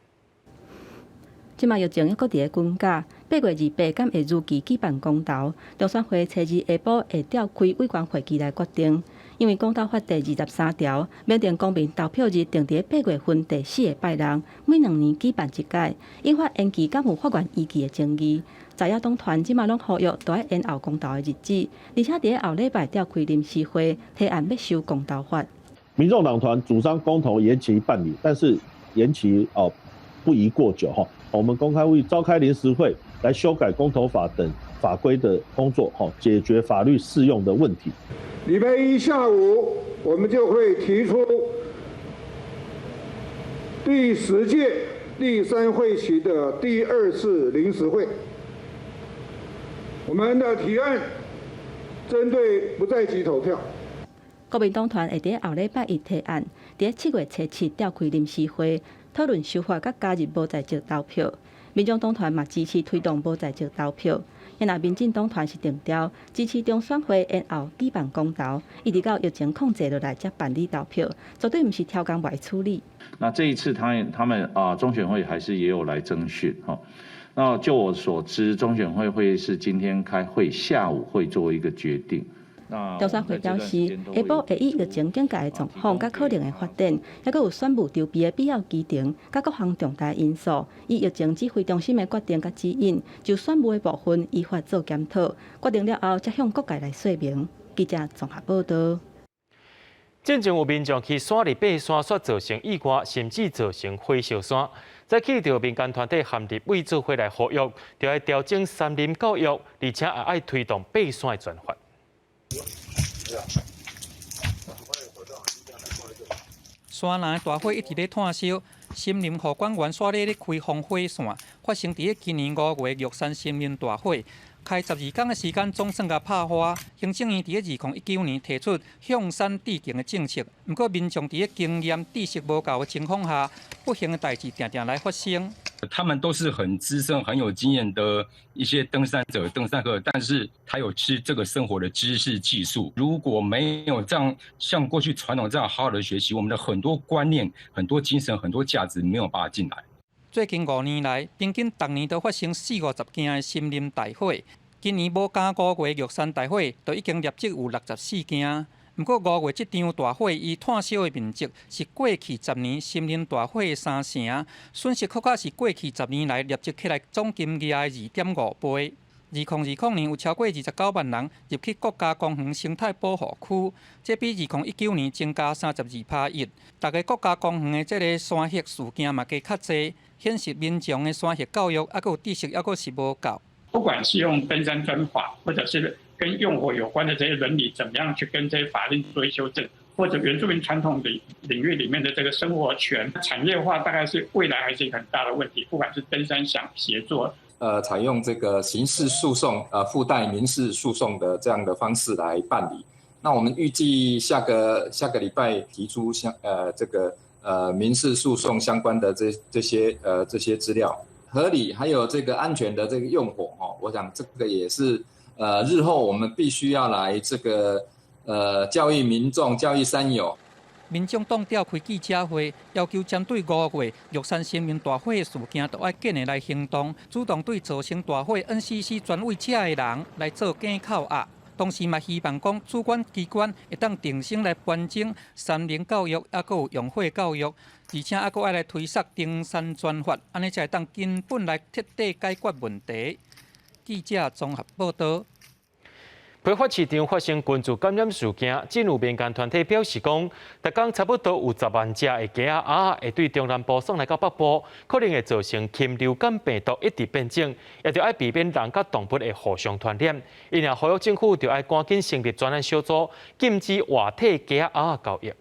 這馬疫情猶閣佇咧滾價，8月28敢會如期舉辦公投？中選會初二下晡會召開委員會議來決定。因為公投法第23條，明定公民投票日定佇八月份第四个拜六，每2年舉辦一屆，引發延期敢有法源依據的爭議。在野黨團這馬攏呼籲，著愛延後公投的日子，而且佇後禮拜召開臨時會，提案欲修公投法。民眾黨團主張公投延期辦理，但是延期哦不宜過久哈。我們公開會召開臨時會來修改公投法等法規的工作，哈，解決法律適用的問題。禮拜一下午，我們就會提出第10屆第三會期的第二次臨時會。我們的提案針對不在籍投票。國民黨團會佇後禮拜一提案，佇7月初7召開臨時會，討論修法佮加入無在籍投票。民眾黨團嘛支持推動無在籍投票。若民進黨團是定調支持中選會延後舉辦公投，一直到疫情控制落來才辦理投票，絕對毋是刁工欲處理。那這一次他們啊中選會還是也有來徵詢哈。那就我所知，中選會會是今天開會，下午會做一個決定。中選會表示，下晡會以疫情警戒的狀況、佮可能的發展，猶閣有選務籌備的必要期程，佮各項重大因素，以疫情指揮中心的決定佮指引，就選務的部分依法做檢討。決定了後，才向各界來說明。記者綜合報導。進前有民眾去山裡爬山，煞造成意外，甚至造成火燒山。再去著民間團體含立委做伙來呼籲，著愛調整山林教育，而且也愛推動爬山的專法。山林大火一直咧湠燒，森林護管員煞咧咧開放火線，發生佇咧今年5月玉山森林大火。開12工的時間，總算共拍花。行政院佇咧2019年提出向山致敬的政策，毋過民眾佇咧經驗知識無夠的情況下，不幸的代誌定定來發生。他們都是很資深、很有經驗的一些登山者、登山客，但是他有吃這個生活的知識技術。如果沒有這樣像過去傳統這樣好好的學習，我們的很多觀念、很多精神、很多價值沒有辦法進來。最近5年來，平均逐年都發生40-50件的森林大火。今年無加5月玉山大火，就已經累積有64件。毋過5月這場大火，伊湠燒的面積是過去10年森林大火的3成，損失閣較是過去10年來累積起來總金額的2.5倍。2020年有超過29萬人入去國家公園生態保護區，這比2019年增加32.1%。逐个國家公園的這个山火事件嘛加較濟，顯示民眾的山火教育猶閣有知識猶閣是無夠。不管是用登山專法，或者是跟用火有關的這些倫理，怎麼樣去跟這些法令做修正，或者原住民傳統領域裡面的這個生活權產業化，大概是未來還是一個很大的問題。不管是登山想協作。採用這個刑事訴訟，附帶民事訴訟的這樣的方式來辦理。那我們預計下個禮拜提出這個民事訴訟相關的這些資料，合理還有這個安全的這個用火哦，我想這個也是日後我們必須要來這個教育民眾、教育山友。民眾黨召開記者會，要求針對5月玉山森林大火的事件，都愛緊的來行動，主動對造成大火 NCC 專委這的人來做檢扣押。同時嘛，希望講主管機關會當定性來完整山林教育，猶閣有用火教育，而且猶閣愛來推捒登山專法，按呢才會當根本來徹底解決問題。記者綜合報道。批發市場發生群聚感染事件，真有民間團體表示講，逐工差不多有10萬隻的雞仔鴨會對中南部送來到北部，可能會造成禽流感病毒一直變種，也著愛避免人佮動物的互相傳染。因而呼籲政府著愛趕緊成立專案小組，禁止活體雞仔鴨交易。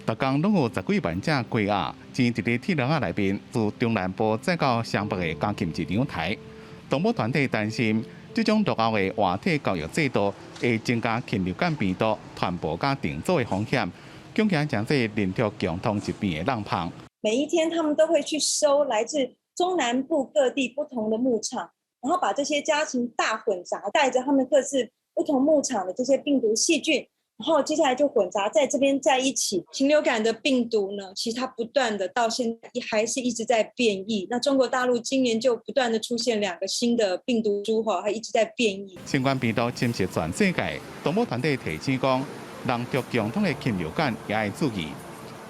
逐工攏有10幾萬隻雞鴨，正佇咧鐵籠仔內面，自中南部載到雙北的家禽市場刣。動保團體擔心，這種落後的活體交易制度會增加禽流感病毒傳播佮定做的風險，恐驚成做人畜共通疾病的漏縫。每一天，他們都會去收來自中南部各地不同的牧場，然後把這些家禽大混雜，帶着他們各自不同牧場的這些病毒細菌，然後接下來就混雜在這邊在一起。禽流感的病毒呢，其實它不斷的到現在還是一直在變異。那中國大陸今年就不斷的出現2個新的病毒株，哈，它一直在變異。新冠病毒侵襲全世界，動保團體提醒講，人畜共通的禽流感也愛注意。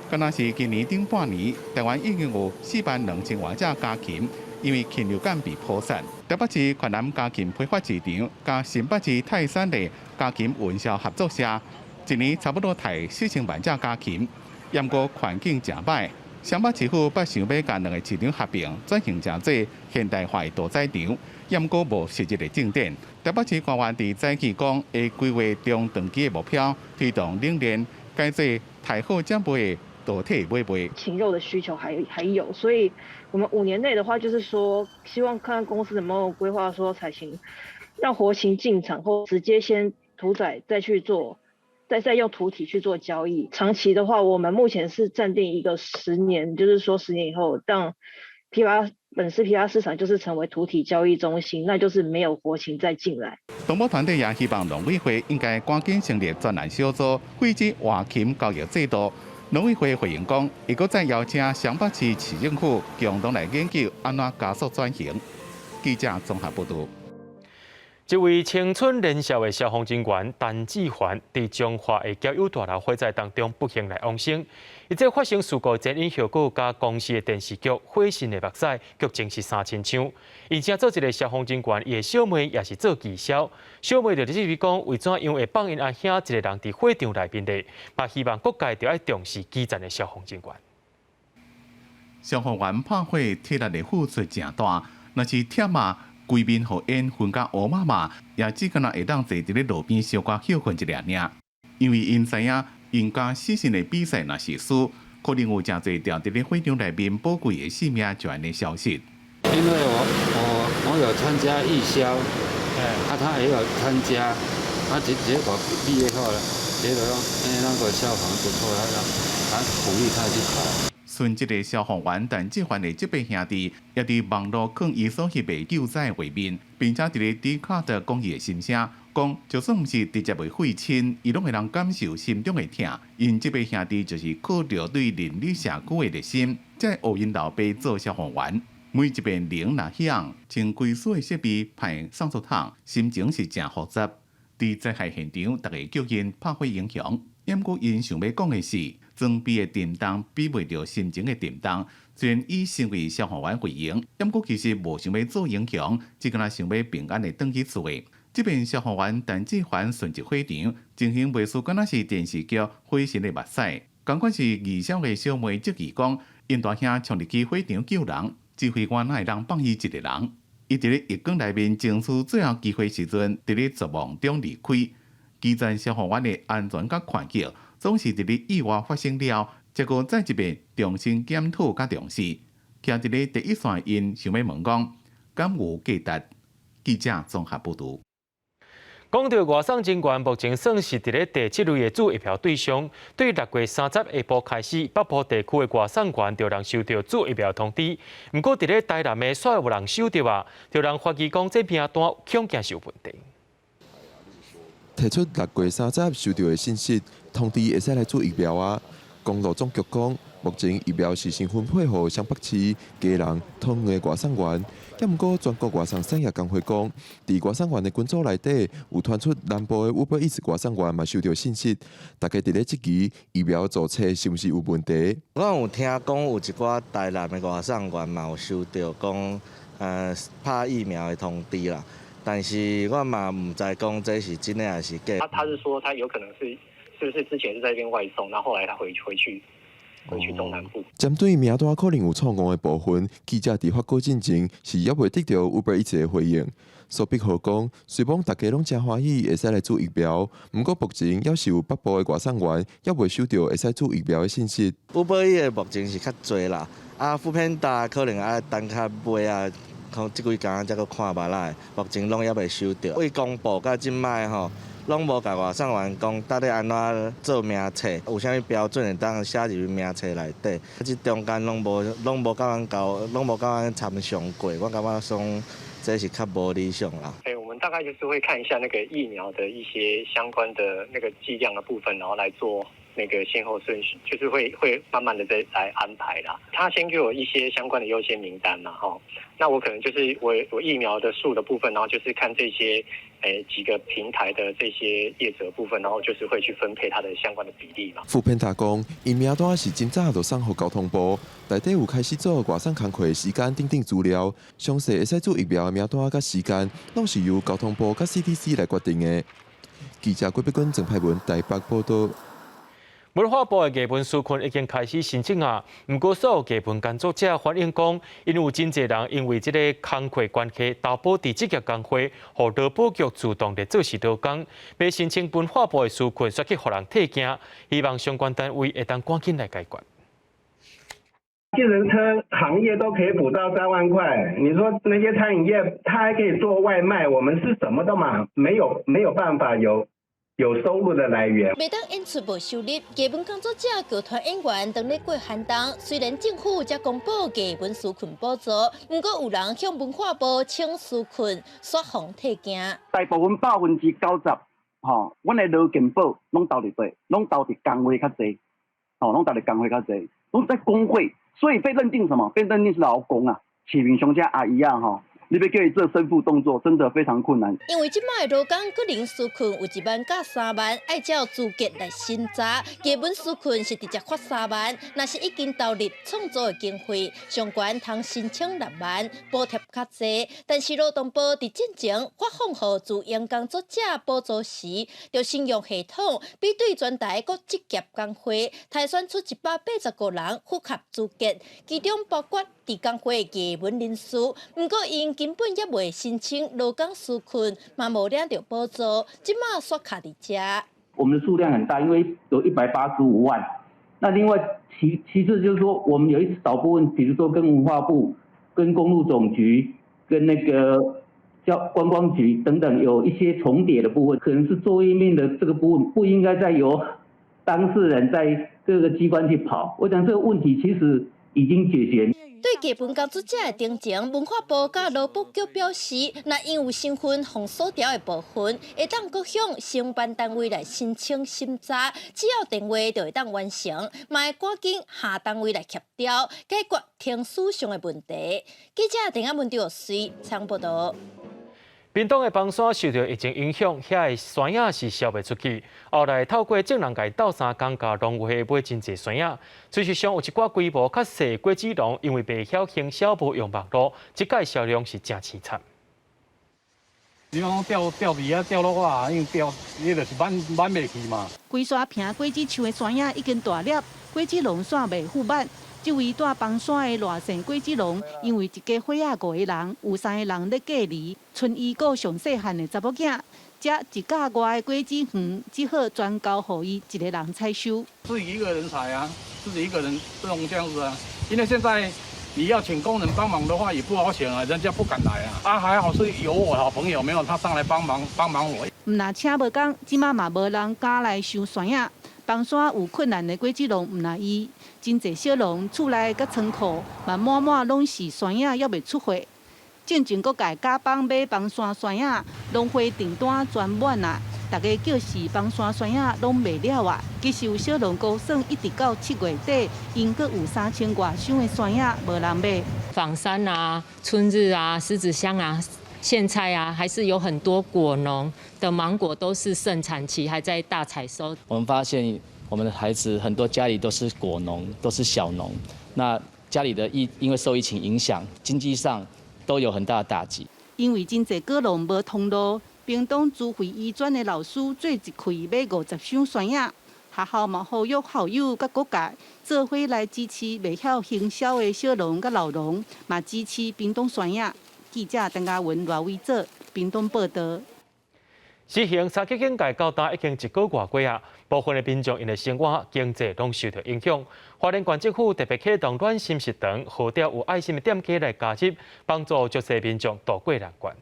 敢若是今年頂半年，台灣已經有4萬2千外隻家禽因為禽流感被撲殺。台北市環南家禽批發市場佮新北市泰山的家禽運銷合作社，一年差不多刣4000萬隻家禽，毋過環境誠歹。雙北市府捌想欲共兩个市場合併，轉型成做現代化的屠宰場，毋過無實質的進展。台北市官員佇早期講，會規劃中長期的目標，推動冷鏈改做刣好才賣的屠體買賣。禽肉的需求還有，所以我們5年內的話，就是說希望看看公司能不能規劃說採禽，讓活禽進場後直接先屠宰，再去做。再用屠體去做交易。長期的話，我們目前是暫定一個10年，就是說10年以後，當批發本市批發市場就是成為屠體交易中心，那就是沒有活禽再進來。動保團體也希望農委會應該趕緊成立專案小組，廢止活禽交易制度。農委會回應講，會閣再邀請雙北市市政府共同來研究按怎加速轉型。記者綜合報道。這位青春年少的消防人員陳志凡，佇彰化的交友大樓火災當中不幸來往生。伊這發生事故前因後果，佮公視的電視劇《火神的目屎》劇情是相親像。而且做一个消防人員，伊的小妹也是做技銷。小妹就質疑講，為怎樣會放𪜶阿兄一个人佇火場內面咧？嘛希望各界著愛重視基層的消防人員。消防員拍火體力的付出誠大，若是忝啊，規面予煙熏甲烏麻麻，也只敢若會當坐佇咧路邊小可歇睏一下爾。因為𪜶知影，𪜶佮死神的比賽若是輸，可能有誠濟牢佇咧火場內面寶貴的性命就按呢消失。因為我有參加義消，啊，他也有參加，啊結果畢業後呢，覺得說，那個消防不錯，他鼓勵他去考。殉職的消防員陳志凡的這輩兄弟，也佇網路囥伊所翕的救災畫面，並且佇咧 Dcard 講伊的心聲，講就算毋是直接的血親，伊攏會當感受心中的疼。𪜶這輩兄弟就是靠著對鄰里社區的熱心，才會學𪜶老爸做消防員。每一遍鈴若響，像規所的設備派送出桶，心情是誠複雜。佇災害現場，逐家叫𪜶拍火英雄，毋過𪜶想欲講的是，裝備的沉重比袂著心情的沉重。雖然以成為消防員為榮，毋過其實無想欲做英雄，只敢若想欲平安的轉去厝的。這邊消防員陳志凡殉職火場，情形袂輸，敢若是電視劇《火神的目屎》。仝款是義消的小妹質疑講，𪜶大兄衝入去火場救人，指揮官哪會當放伊一个人？伊佇咧逆光內面爭取最後機會時陣，佇咧絕望中離開。基層消防員的安全佮權益，總是佇咧意外發生了，才閣再一遍重新檢討佮重視。徛佇咧第一線，𪜶想欲問講，敢有價值？記者綜合報導。講到外送人員，目前算是佇咧第七類的注疫苗對象。對6月30下晡開始，北部地區的外送員就通收到注疫苗通知。毋過佇咧台南的煞無人收著啊，就人懷疑講這名單恐驚是有問題。提出6月30收著的信息，通知會使來注疫苗啊。公路總局講，目前疫苗是先分配予雙北市、基隆、桃園的外送員。毋過全國外送產業工會講，佇外送員的群組內底有傳出南部的 Uber Eats 外送員嘛收著信息，大家佇咧質疑疫苗注冊是毋是有問題。我有聽講有一寡台南的外送員嘛有收著講，拍疫苗的通知啦，但是我嘛毋知講這是真的還是假。他是說他有可能是不是之前是在這邊外送，然後後來他回去中南部。針對名單可能有錯誤的部分，記者佇發稿進前是猶未得著 Uber Eats 的回應。蘇碧豪講，雖罔大家攏誠歡喜會使來注疫苗，毋過目前猶是有北部的外送員猶未收著會使注疫苗的信息。 Uber Eats 的目前是較濟啦，啊，foodpanda 可能愛等較尾啊，可能這幾工才閣看覓來，目前攏猶未收著。為公布到這擺吼，攏無共外送員講到底按怎做名冊，有啥物標準會當寫入去名冊內底？這中間攏無共阮交，攏無共阮參詳過，我感覺講這是較無理想啦。欸，我們大概就是會看一下那個疫苗的一些相關的那個劑量的部分，然後來做那個先後順序，就是會慢慢的再來安排啦。他先給我一些相關的優先名單嘛，吼，那我可能就是我疫苗的數的部分，然後就是看這些幾個平台的這些業者部分，然後就是會去分配它的相關的比例嘛。 foodpanda 講，𪜶名單是真早就送予交通部，內底有開始做外送工課的時間等等資料，詳細會使注疫苗的名單佮時間，攏是由交通部佮 CDC 來決定的。記者郭碧君、鄭派文台北報導。文化部的藝文紓困已經開始申請啊，毋過所有藝文工作者反映講，𪜶有真濟人因為這個工課關係，投保佇職業工會，予勞保局自動列做是勞工，欲申請文化部的紓困，煞去予人退件，希望相關單位會當趕緊來解決。計程車行業都可以補到3萬塊，你說那些餐飲業，他還可以做外賣，我們是什麼都嘛沒有，沒有辦法有收入的來源。袂當演出無收入，藝文工作者、劇團演員當咧過寒冬。雖然政府才公布藝文紓困補助，毋過有人向文化部請紓困，煞予退件。大部分90%，吼，阮的勞健保攏投佇佗，攏投佇工會較濟，吼，攏投佇工會較濟，攏在工會，所以被認定什麼？被認定是勞工啊。市面上這阿姨仔吼，你欲叫伊做伸腹動作，真的非常困難。因為這擺勞工個人紓困有1萬佮3萬，愛照資格來審查。藝文紓困是直接發3萬，若是已經投入創作的經費，上懸通申請6萬，補貼較濟。但是勞動部佇進前發放予自營工作者補助時，就先用系統比對全台各職業工會，篩選出185人符合資格，其中包括佇工會藝文人士，毋過𪜶根本猶未申請勞工紓困，嘛無領著補助，這馬煞卡佇遮。我們的數量很大，因為有185萬。那另外其次就是說，我們有一少部分，比如說跟文化部、跟公路總局、跟那個叫觀光局等等，有一些重疊的部分，可能是作業面的這個部分不應該再由當事人在各個機關去跑。我想這個問題其實已經解決。對藝文工作者的澄清，文化部佮勞福局表示，若𪜶有身份予鎖著的部分，會當閣向承辦單位來申請審查，只要電話就會當完成，嘛會趕緊下單位來協調解決程序上的問題。記者鄭阿文、張瑞採報導。屏東的枋山受著疫情影響，遐的山仔是銷袂出去。後來透過眾人共鬥相共，共農會買真濟山仔。事實上，有一寡規模較細果子農，因為袂曉行銷，無用網路，這擺銷量是誠淒慘。你講吊吊佇遐吊落啊，因為吊，伊就是挽挽袂去嘛。規山坪果子樹的山仔已經大粒，果子農煞袂赴挽。這位蹛枋山的賴姓果子農，因為一家伙仔五個人，有三個人咧隔離，賰伊顧上細漢的查某囝，這一甲外的果子園，只好全交予伊一個人採收。自己一個人採啊，自己一個人弄這樣子啊，因為現在你要請工人幫忙的話，也不好請啊，人家不敢來啊。啊，還好是有我好朋友，沒有他上來幫忙幫忙我。毋若請無工，這馬嘛無人敢來收山仔。枋山有困難的果子農，毋若伊，真濟小農厝內佮倉庫嘛滿滿攏是山仔，猶未出貨。進前各界加幫買枋山山仔，農會訂單全滿啊！逐家叫是枋山山仔攏賣了啊！其實有小農估算，一直到7月底，𪜶閣有3000外箱的山仔無人買。枋山啊、春日啊、獅子鄉啊、莧菜啊，還是有很多果農的芒果都是盛產期，還在大採收。我們發現我們的孩子很多家裡都是果農，都是小農，那家裡的疫因為受疫情影響，經濟上都有很大的打擊。因為真濟果農無通路，屏東資惠醫專的老師做一氣買50箱山仔，學校嘛呼籲校友佮各界做伙來支持袂曉行銷的小農佮老農，嘛支持屏東山仔。記者鄧家文、賴偉哲，屏東報導。實行三級警戒到今已經一個外過啊，部分的民眾𪜶的生活經濟攏受著影響。花蓮縣政府特別啟動暖心食堂，號召有愛心的店家來加入，幫助弱勢民眾渡過難關。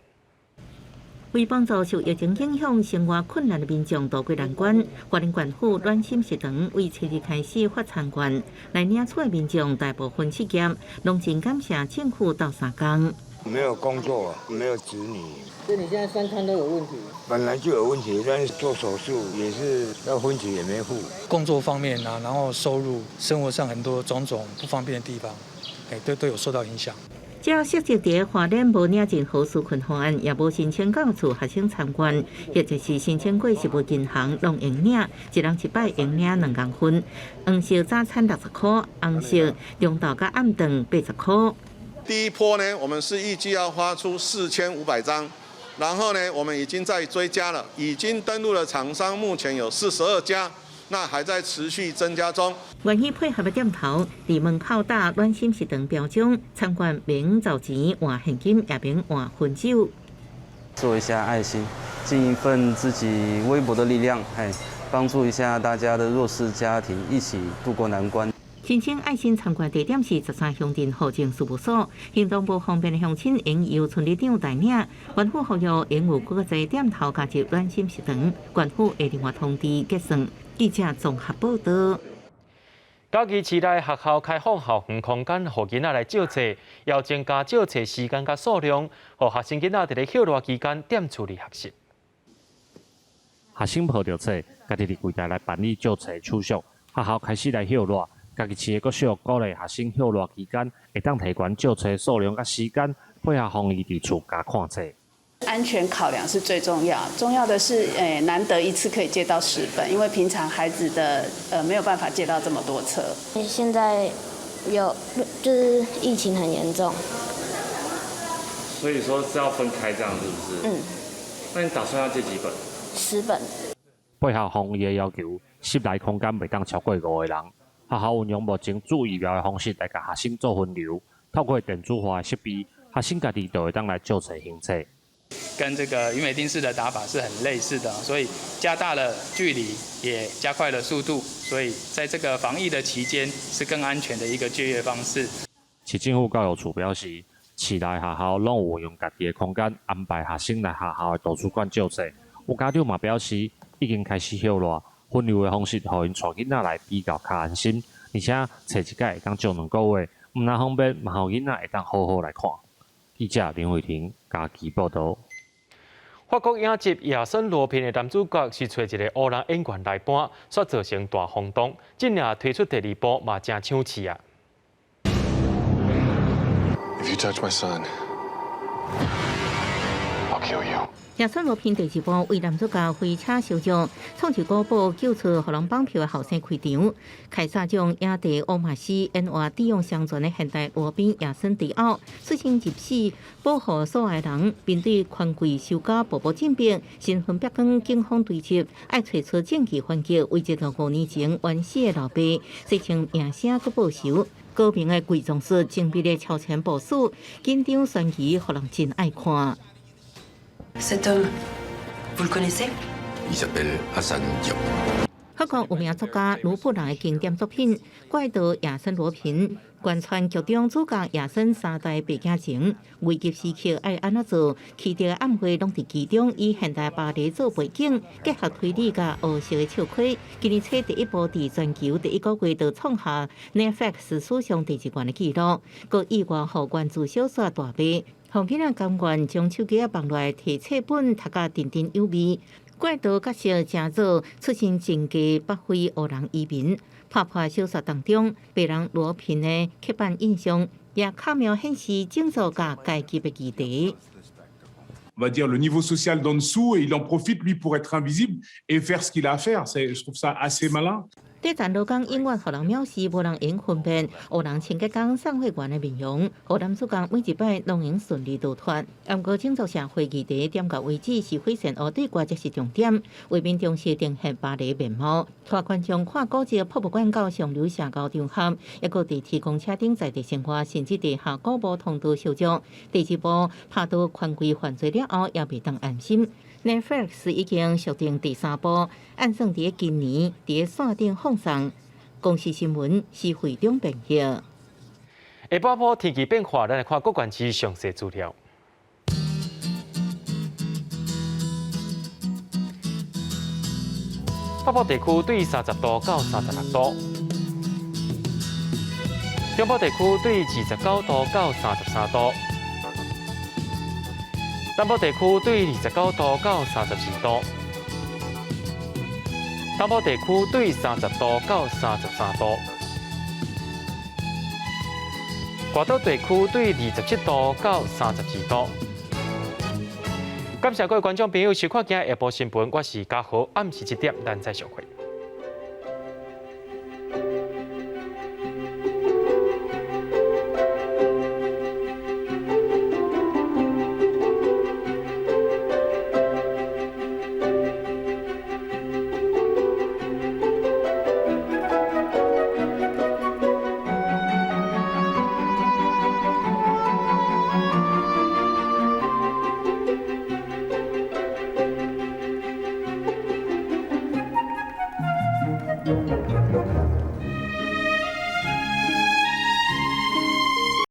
為幫助受疫情影響、生活困難的民眾渡過難關，花蓮縣府暖心食堂為初二開始發餐券來領取的民眾，大部分失業，攏真感謝政府鬥相共。沒有工作，沒有子女，所以你現在三餐都有問題？本來就有問題，但是做手術也是要分期也沒付。工作方面啊，然後收入、生活上很多種種不方便的地方，哎，都有受到影響。這涉及佇花蓮無領任何紓困方案，也無申請到厝學生餐券，或者是申請過食物銀行，攏會領，一人一擺會領2公分。黃色早餐60塊，紅色中晝佮暗頓80塊。第一波呢，我們是預計要發出4500張，然後呢，我們已經在追加了，已經登錄的廠商目前有42家，那還在持續增加中。願意配合的店頭，佇門口貼暖心食堂標章，餐券免找錢換現金，也免換紅酒。做一下愛心，盡一份自己微薄的力量，嘿，幫助一下大家的弱勢家庭，一起度過難關。申請愛心餐券地點是13鄉鎮戶政事務所，行動無方便的鄉親應由村里長代領。縣府呼籲應有閣較濟店頭加入暖心食堂，縣府會另外通知結算。記者綜合報導。嘉義市內學校開放校園空間，予囡仔來借冊，要增加借冊時間佮數量，予學生囡仔佇咧歇熱期間踮厝裡學習。學生抱著冊，家己佇櫃台來辦理借冊手續，學校開始來歇熱。家己市的國小鼓勵學生歇熱期間會當提懸借冊數量佮時間，配合防疫佇厝加看冊。安全考量是最重要，重要的是，難得一次可以借到10本，因為平常孩子的，沒有辦法借到這麼多冊。現在有，就是疫情很嚴重，所以說是要分開這樣，是不是？嗯。那你打算要借幾本？10本。配合防疫的要求，室內空間袂當超過五個人。學校運用目前注疫苗的方式來共學生做分流，透過電子化的設備，學生家己就會當來借冊還冊。跟這個魚美丁式的打法是很類似的，所以加大了距離，也加快了速度，所以在這個防疫的期間是更安全的一個借閱方式。市政府教育處表示，市內學校攏有用家己的空間安排學生來學校的圖書館借冊。有家長嘛表示，已經開始歇熱，分流的方式，予𪜶帶囡仔來比較較安心，而且冊一擺會當借2個月，毋但方便，嘛予囡仔會當好好來看。記者林慧婷嘉義報導。法國影集《亞森羅蘋》的男主角是揣一个黑人演員來扮，煞造成大轟動。這領推出第二部嘛誠搶戲啊！ If you touch my son, I'll kill you. 亞森羅蘋第二部為男主角飛車相撞，創下古堡救出予人綁票的後生開場。凱撒獎影帝奧馬斯演活智勇雙全的現代羅賓亞森迪奧，出生入死保護所愛人，面對權貴仇家步步進逼，身份曝光，警方追緝，愛揣出證據還擊，為這個5年前冤死的老爸，洗清名聲閣報仇。高明的偽裝術，精密的超前部署，緊張懸疑，予人真愛看。 Cet homme, vous le connaissez? Il s'appelle Assane Diop. 法國有名作家盧布蘭的經典作品《怪盜亞森羅蘋》，貫穿劇中主角亞森三代背景情，危急時刻愛按怎做？奇特的暗會攏佇其中，以現代巴黎做背景，結合推理佮烏色的笑詼。今年初第一部佇全球第一個月就創下 Netflix 史上第二懸的紀錄，閣意外予原著小說大賣。予囡仔甘願將手機仔放落來提冊本讀甲津津有味。怪盜角色誠早出身政界北非黑人移民，拍破小說當中白人羅蘋的刻板印象，也巧妙顯示種族佮階級的議題。 On va dire le niveau social d'en dessous et il en profite lui pour être invisible et faire ce qu'il a à faire. C'est, je trouve ça assez malin. 短暫勞工永遠予人藐視，無人會分辨黑人清潔工送貨員的面容，予男主角每一擺攏會順利逃脫。毋過種族社會議題點到為止，是非善惡對決才是重點。畫面中是呈現巴黎面貌，帶觀眾看古蹟博物館到上流社交場合，抑閣佇提供車頂在地生活，甚至地下古墓通道相撞。第二部拍倒權貴犯罪了後，也袂當安心。Netflix 已經續訂第三部，按算佇今年佇線頂放送。公視新聞是會長編譯。下半晡天氣變化，咱來看各縣市詳細資料。北部地區對30度到36度，中部地區對29度到33度。南部地區對29度到34度，東部地區對30度到33度，外島地區對27度到32度。感謝各位觀眾朋友收看今日下晡新聞，我是嘉豪，暗時7點，咱再相會。